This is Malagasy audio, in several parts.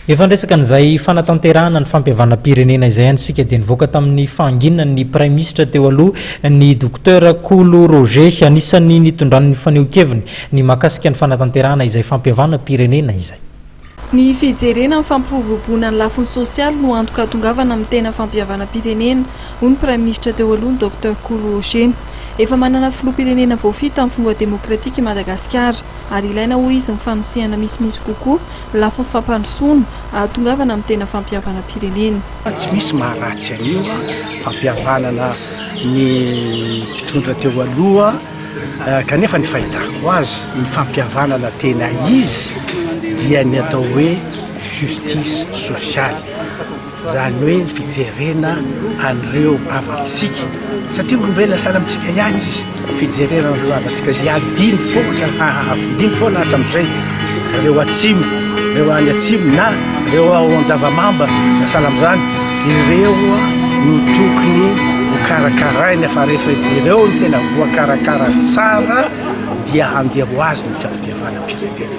Efa niresaka an'izay fanatanterahana ny fampihavanam-pirenena izay ihany isika dia nivoaka tamin'ny fahanginan'ny Praiminisitra teo aloha ny Docteur Kolo Roger. Anisan'ny nitondrany ny fanehoan-keviny ny mahakasika ny fanatanterahana izay fampihavanam-pirenena izay. Ny fijerena ny fampiroboroboana ny lafiny sosialy no antoka hahatongavana amin'ny tena fampihavanam-pirenena, hoy ny Praiminisitra teo aloha ny Docteur Kolo Roger. Efa manana filoham-pirenena voafidy tamin'ny fomba demokratika i Madagasikara ary ilaina hoy izy ny fanosehana misimisy kokoa ny lafiny fampandrosoana hahatongavana amin'ny tena fampihavanam-pirenena. Tsy misy maharatsy an'io fampihavanana ny mpitondra teo aloha kanefa ny fahitako azy ny fampihavanana tena izy dia ny atao hoe justice sociale. Izany hoe ny fijerena an'ireo havantsika, satria olombelona sahala amintsika ihany izy, fijerena an'ireo havantsika izay adino foana, adino foana hatramin'izay, ireo atsimo, ireo any atsimo na ireo ao Andavamamba na sahala amin'izany, ireo no tokony ho karakaraina fa rehefa ireo no tena voakarakara tsara dia handeha ho azy ny fampihavanam-pirenena.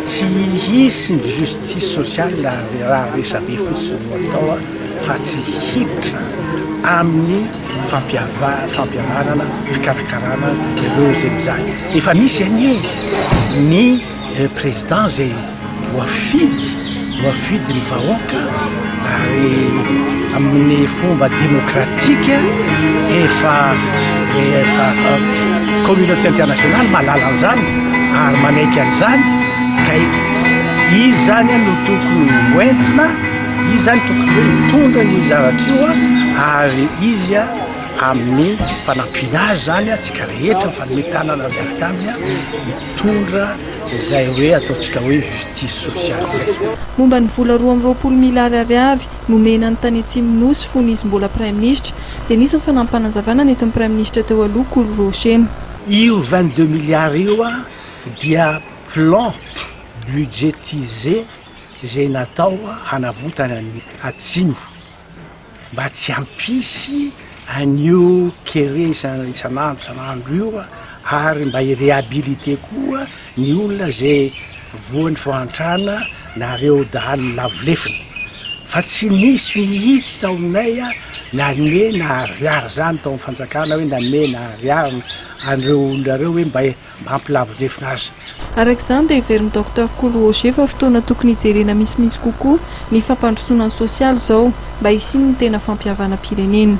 Tsy hisy ny justice sociale raha resabe fotsiny no atao fa tsy hiditra amin'ny fampihavanana, fikarakarana ireo izay mijaly. Efa misy anie ny président izay voafidy, voafidy ny vahoaka ary amin'ny fomba demokratika efa efa communauté internationale mahalala an'izany ary manaiky an'izany ka izy zany no tokony hoentina, izy zany tokony hoe hitondra io zavatra io ary izy amin'ny fanampiana azy zany antsika rehetra mifanome tanana miaraka aminy hitondra izay hoe ataontsika hoe justice sociale izay. Momba ny vola 22 miliara ariary nomena ny tany atsimon'ny Nosy fony izy mbola Praiminisitra dia nisy ny fanampin'anjavana nentin'ny Praiminisitra teo aloha Kolo Roger. Io 22 milliards io dia plan budgétisé izay natao hanavotana ny atsimo mba tsy hampisy an'io kere isan'andro isan'andro io ary mba hi-réhabiliter koa ny olona izay voan'ny fahantrana na ireo dahalo lavo lefona fa tsy nisy mihitsy tao aminay nanome na ariary zany tao amin'ny fanjakana hoe nanome na ariary an'ireo olona ireo hoe mba mba hampilavo lefona azy. Araka izany dia heverin'ny Docteur Kolo Roger fa fotoana tokony hijerena misimisy kokoa ny fampandrosoana ny sosialy izao mba hisian'ny tena fampihavanam-pirenena.